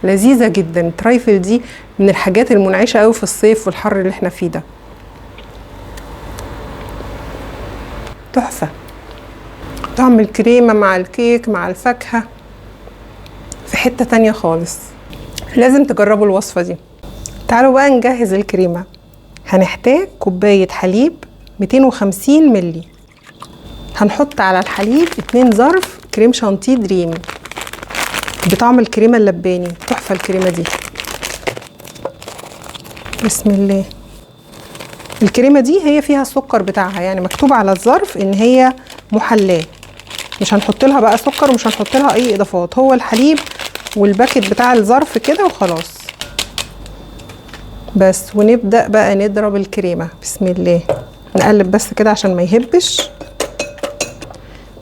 لذيذة جدا. ال trifle دي من الحاجات المنعشه قوي في الصيف والحر اللي احنا فيه ده، تحفة. طعم الكريمة مع الكيك مع الفاكهة في حتة تانية خالص. لازم تجربوا الوصفة دي. تعالوا بقى نجهز الكريمة. هنحتاج كوباية حليب 250 ملي. هنحط على الحليب 2 ظرف كريم شانتيه دريم بطعم الكريمة اللباني، تحفة الكريمة دي. بسم الله. الكريمة دي هي فيها السكر بتاعها، يعني مكتوب على الظرف ان هي محلاه، مش هنحط لها بقى سكر ومش هنحط لها اي اضافات، هو الحليب وال packet بتاع الظرف كده وخلاص بس. ونبدأ بقى نضرب الكريمة. بسم الله. نقلب بس كده عشان ما يهبش،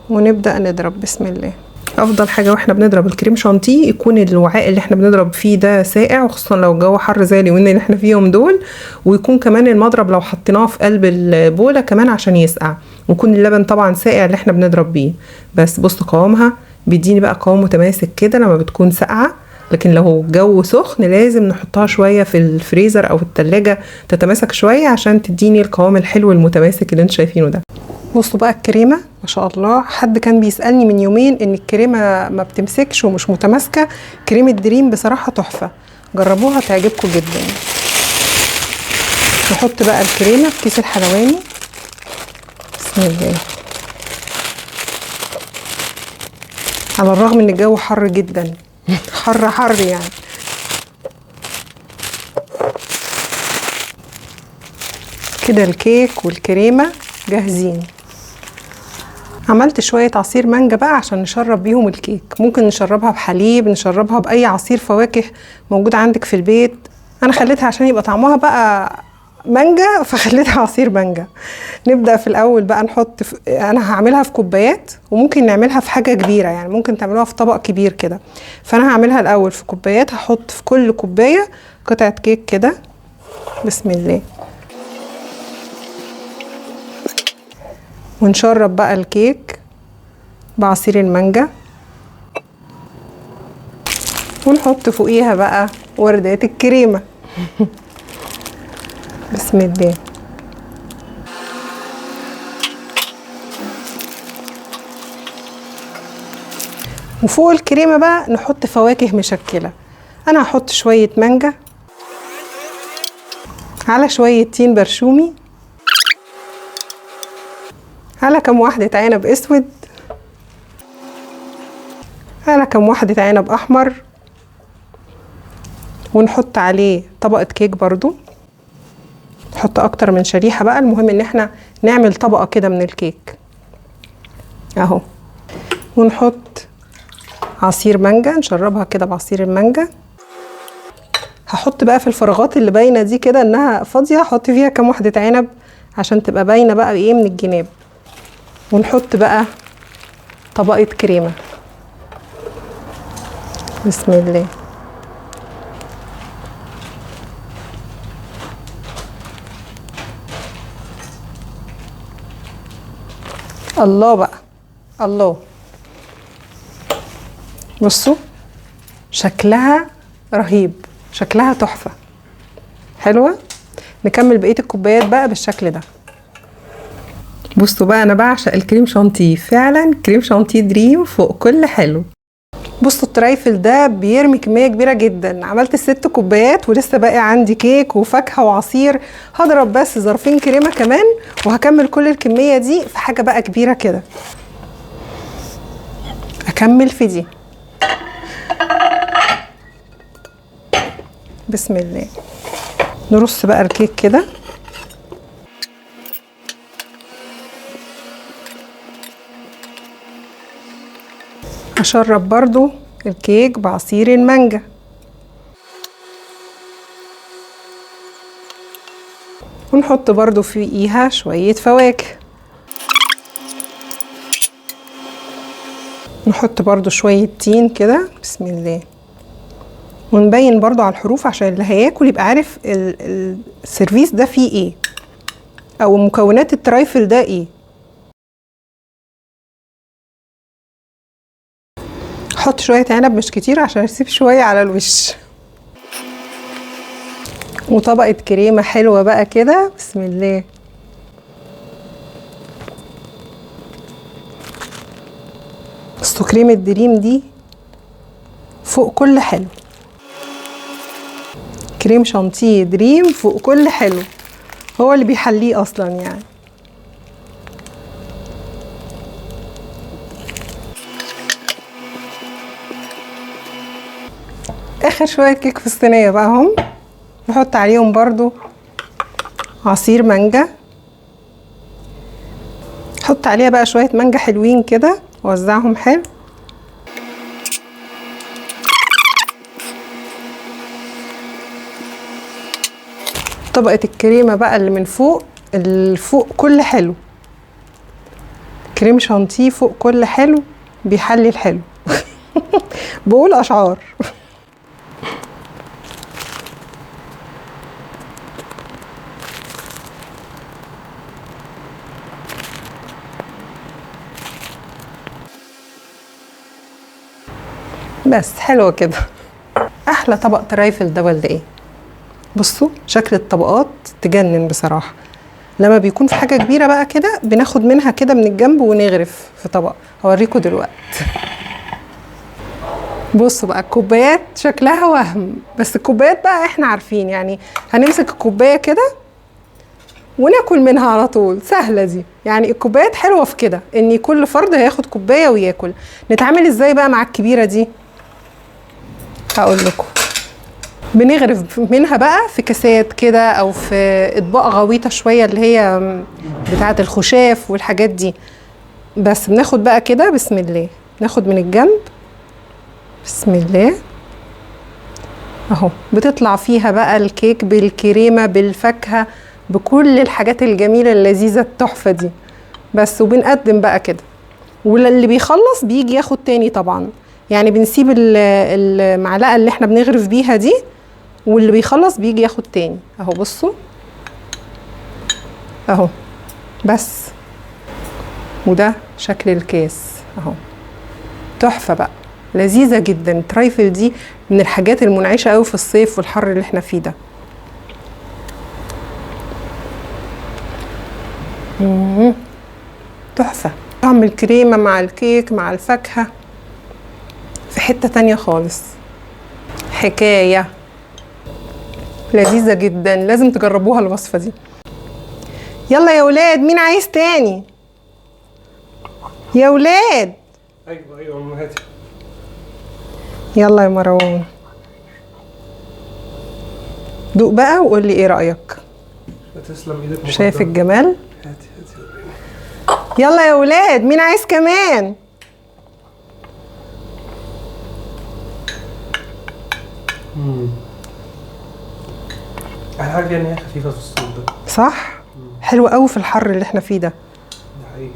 ونبدأ نضرب. بسم الله. افضل حاجة واحنا بنضرب الكريم شانتيه يكون الوعاء اللي احنا بنضرب فيه ده ساقع، وخصوصا لو الجو حر زي اليومين اللي احنا فيهم دول، ويكون كمان المضرب لو حطيناه في قلب البوله كمان عشان يسقع، ويكون اللبن طبعا ساقع اللي احنا بنضرب بيه. بس بصوا قوامها بيديني بقى قوام متماسك كده لما بتكون ساقعه، لكن لو الجو سخن لازم نحطها شوية في الفريزر او التلاجة تتماسك شوية عشان تديني القوام الحلو المتماسك اللي انتوا شايفينه ده. بصوا بقى الكريمة ما شاء الله. حد كان بيسالني من يومين ان الكريمة ما بتمسكش ومش متماسكة. كريمة دريم بصراحة تحفة، جربوها تعجبكم جدا. نحط بقى الكريمة في كيس الحلواني. بسم الله. على الرغم ان الجو حر جدا، حر حر يعني. كده الكيك والكريمه جاهزين. عملت شوية عصير مانجا بقى عشان نشرب بيهم الكيك. ممكن نشربها بحليب، نشربها بأي عصير فواكه موجود عندك في البيت. أنا خليتها عشان يبقى طعمها بقى مانجا، فخليتها عصير مانجا. نبدأ في الأول بقى نحط أنا هعملها في كوبايات، وممكن نعملها في حاجة كبيرة، يعني ممكن تعملوها في طبق كبير كده. فأنا هعملها الأول في كوبايات. هحط في كل كوباية قطعة كيك كده. بسم الله. ونشرب بقى الكيك بعصير المانجا، ونحط فوقيها بقى وردات الكريمة. بسم الله. وفوق الكريمة بقى نحط فواكه مشكلة. أنا هحط شوية مانجا على شوية تين برشومي، على كم واحدة عنب اسود، على كم واحدة عنب احمر، ونحط عليه طبقة كيك برضو. نحط اكتر من شريحة بقى، المهم ان احنا نعمل طبقة كده من الكيك اهو. ونحط عصير مانجا، نشربها كده بعصير المانجا. هحط بقى في الفراغات اللي باينة دي كده انها فاضية، هحط فيها كم واحدة عنب عشان تبقى باينة بقى ايه من الجناب. ونحط بقى طبقة كريمة. بسم الله. الله بقى، الله. بصوا شكلها رهيب، شكلها تحفة حلوة. نكمل بقية الكوبايات بقى بالشكل ده. بصوا بقى، انا بعشق الكريم شانتيه، فعلا كريم شانتيه دريم فوق كل حلو. بصوا ال trifle ده بيرمي كمية كبيرة جدا. عملت 6 كوبايات ولسه باقي عندي كيك وفاكهة وعصير. هضرب بس ظرفين كريمة كمان وهكمل كل الكمية دي في حاجة بقى كبيرة كده. اكمل في دي. بسم الله. نرص بقى الكيك كده. اشرب برضو الكيك بعصير المانجا. ونحط برضو فيها شوية فواكه. نحط برضو شوية تين كده. بسم الله. ونبين برضو على الحروف عشان اللي هياكل يبقى عارف ال service ده فيه ايه، او مكونات ال trifle ده ايه. احط شوية عنب مش كتير عشان اسيب شوية على الوش. وطبقه كريمة حلوة بقى كده، بسم الله. بصوا كريمة دريم دي فوق كل حلو، كريم شانتيه دريم فوق كل حلو، هو اللي بيحليه اصلا يعني. اخر شوية كيك في الصينية بقى هم، نحط عليهم برضو عصير مانجا. حط عليها بقى شوية مانجا حلوين كده، وزعهم حلو. طبقة الكريمة بقى اللي من فوق، اللي فوق كل حلو، كريم شانتيه فوق كل حلو، بيحلي الحلو. بقول أشعار. بس حلوة كده. أحلى طبق trifle ده ولا إيه؟ بصوا شكل الطبقات تجنن بصراحة. لما بيكون في حاجة كبيرة بقى كده بناخد منها كده من الجنب ونغرف في طبق، هوريكم دلوقتي. بصوا بقى الكوبايات شكلها وهم، بس الكوبايات بقى احنا عارفين يعني هنمسك الكوباية كده وناكل منها على طول، سهلة دي يعني. الكوبايات حلوة في كده ان كل فرد هياخد كوباية وياكل. نتعامل ازاي بقى مع الكبيرة دي؟ هقول لكم. بنغرف منها بقى في كاسات كده او في اطباق غويطه شوية اللي هي بتاعه الخشاف والحاجات دي. بس بناخد بقى كده، بسم الله، ناخد من الجنب، بسم الله اهو. بتطلع فيها بقى الكيك بالكريمه بالفاكهه بكل الحاجات الجميلة اللذيذة التحفة دي. بس وبنقدم بقى كده، واللي بيخلص بيجي ياخد تاني طبعا. يعني بنسيب المعلقة اللي احنا بنغرف بيها دي، واللي بيخلص بيجي ياخد تاني اهو. بصوا اهو بس. وده شكل الكاس اهو، تحفة بقى، لذيذة جدا. ال trifle دي من الحاجات المنعشه قوي في الصيف والحر اللي احنا فيه ده. تحفة. طعم الكريمة مع الكيك مع الفاكهة في حتة تانية خالص، حكاية لذيذة جدا، لازم تجربوها الوصفة دي. يلا يا ولاد، مين عايز تاني؟ يا ولاد. ايوه ايوه امهاتي. يلا يا مروان دوق بقى وقول لي ايه رأيك. تسلم ايدك. شايف الجمال؟ هاتي هاتي. يلا يا ولاد، مين عايز كمان؟ احلى حاجة ان هي خفيفة في الصوت ده. صح؟ حلوة قوي في الحر اللي احنا فيه ده. ده حقيقي.